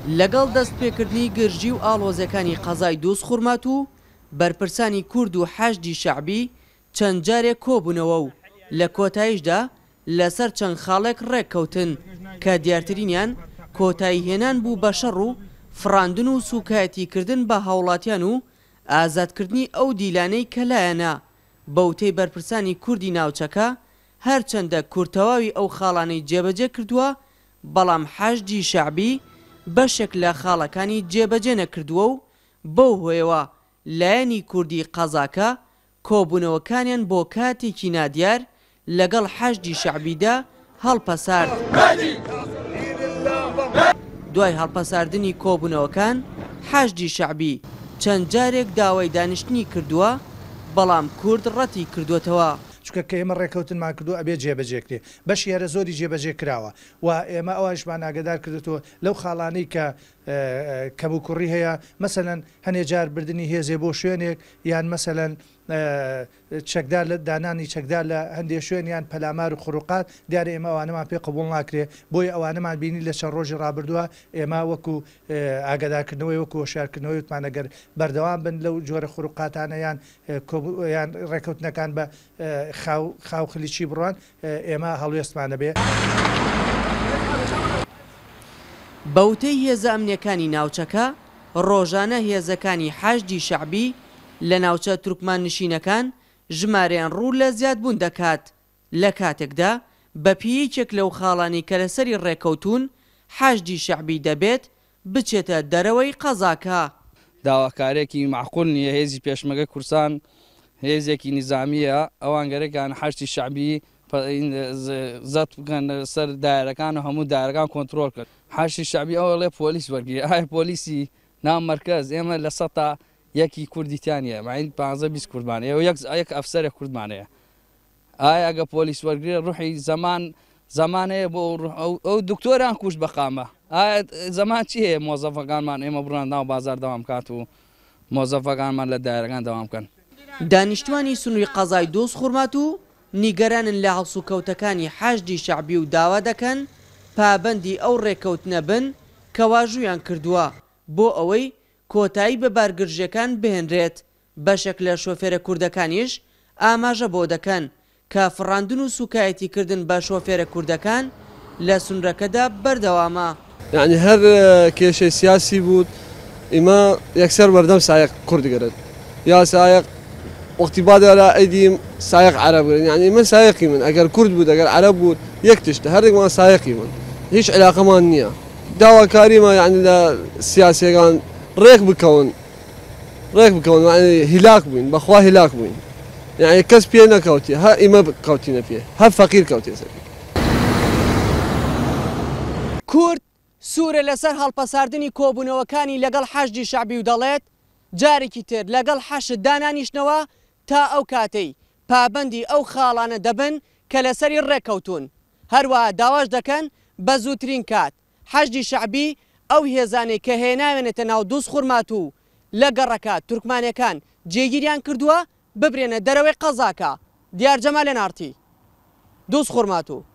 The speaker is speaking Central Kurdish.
لەگەڵ دەستپێکردنی گرژی و ئاڵۆزیەکانی قەزای دووزخورماتوو، بەرپرسانی کورد و حەشدی شەعبی چەند جارێک کۆبوونەوە و لە کۆتاییشدا لەسەر چەند خاڵێک ڕێککەوتن کە دیارترینیان کۆتاییهێنان بوو بە شەڕ و فڕاندن و سوکایەتیکردن بە هاوڵاتیان و ئازادکردنی ئەو دیلانەی کە لایانە. بەوتەی بەرپرسانی کوردی ناوچەکە، هەرچەندە کورد تەواوی ئەو خاڵانەی جێبەجێ کردووە، بەڵام حەشدی شەعبی بەشێک لە خاڵەکانی جێبەجێ نەکردووە و بەو هۆیەوە لایەنی کوردی قەزاکە کۆبوونەوەکانیان بۆ کاتێکی نادیار لەگەڵ حەشدی شەعبیدا هەڵپەسارد. دوای هەڵپەساردنی کۆبوونەوەکان، حەشدی شەعبی چەند جارێک داوای دانیشتنی کردووە، بەڵام کورد ڕەتی کردووەتەوە. چونکە کە ئێمە ڕێکەوتنمان کردووە ئەبێ جێبەجێ کرێ، بەشی هەرە زۆری جێبەجێ کراوە و ئێمە ئەوانیشمان ئاگەدار کردۆتەوە لەو خاڵانەی کە کەموکوڕی هەیە، مەسەلەن هەنێ جار بردنی هێزێ بۆ شوێنێک یان مەسەلەن چەکدار لە دانانی چەکدار لە هەندێ شوێن یان پەلامار و خروقات، دیارە ئێمە ئەوانەمان پێ قبوڵ ناکرێ، بۆیە ئەوانەمان بینی لە چەند ڕۆژی ڕابردووە ئێمە وەکو ئاگادارکردنەوەی وەکو هۆشیارکردنەوەی وتمان ئەگەر بەردەوام بن لەو جۆرە خروقاتانە یان یان ڕێکەوتنەکان بە خاو خاو خلیچی بڕوان ئێمە هەڵوێستمان ئەبێ. بە وتەی هێزە ئەمنییەکانی ناوچەکە، ڕۆژانە هێزەکانی حەشدی شەعبی لە ناوچە تورکماننشینەکان ژمارەیان ڕوو لە زیادبوون دەکات، لە کاتێکدا بەپێی یەکێک لەو خاڵانەی کە لەسەری ڕێککەوتوون، حەشدی شەعبی دەبێت بچێتە دەرەوەی قەزاکە. داواکاریەکی مەعقول نیە، هێزی پێشمەرگەی کوردستان هێزێکی نیزامیە، ئەوان گەرەکیان حەشدی شەعبی زەت بکەن سەر دایرەکان و هەموو دایرەکان کۆنترۆل کەن. حەشدی شەعبی ئەوە ئەڵێ پۆلیس وەرگری، ئایا پۆلیسی ناو مەرکەز ئێمە لە سەتا یەکی کوردی تیا نیە، مەعین پانزە 20 کوردمان هەیە و یەک یەک ئەفسەرێک کوردمان هەیە. ئایا ئەگە پۆلیس وەرگرێ ڕوحی زەمان زەمان هەیە بۆ ئەو دکتۆران کوشت بە قامە ئایا زەمان چی هەیە مۆزەفەکانمان ئێمە بڕۆن ناو بازار دەوام کات و مۆزەفەکانمان لە دایرەکان دەوام بکەن. دانیشتوانی سنووری قەزای دووزخورماتوو نیگەرانن لە هەڵسوکەوتەکانی حەشدی شەعبی و داوا دەکەن پابەندی ئەو ڕێککەوتنە بن کە واژوویان کردووە بۆ ئەوەی کۆتایی بە بارگرژییەکان بهێنرێت، بەشێک لە شۆفێرە کوردەکانیش ئاماژە بەوە دەکەن کە فڕاندن و سوکایەتیکردن بە شۆفێرە کوردەکان لە سنورەکەدا بەردەوامە. یەعنی هەر کێشەی سیاسی بوود ئیمە یەکسەر وەردەم سایەق کورد گرن یا سایەق وەختی بادە ئەرا ئەیدیم سایەق عەرەب گرن یەعنی ئیمە سایەقیمن ئەگەر کورد بوود ئەگەر عەرەب بوود یەک چشتە هەردگمان سایەقیمن هیچ علاقەمان نییە داواکاریمە یەعنی لە سیاسیەگان ڕێک بکەون ڕێک بکەون یەعنی هیلاک بووین بەخوا هیلاک بووین یەعنی کەس پێ نەکەوتیە هەر ئیمە کەوتینە پێ هەر فەقیر کەوتیەسە پێ. کورد سوورە لەسەر هەڵپەساردنی کۆبوونەوەکانی لەگەڵ حەشدی شەعبی و دەڵێت، جارێکی تر لەگەڵ حەشد دانانیشنەوە تا ئەو کاتەی پابەندی ئەو خاڵانە دەبن کە لەسەری ڕێککەوتوون، هەروەها داواش دەکەن بە زووترین کات حەشدی شەعبی ئەو هێزانەی کە هێناوێنێتە ناو دووزخورماتوو و لە گەڕەکە تورکمانەکان جێگیریان کردووە ببرێنە دەرەوەی قەزاکە. دیار جەمال ئێن ئاڕ تی. دووزخورماتوو.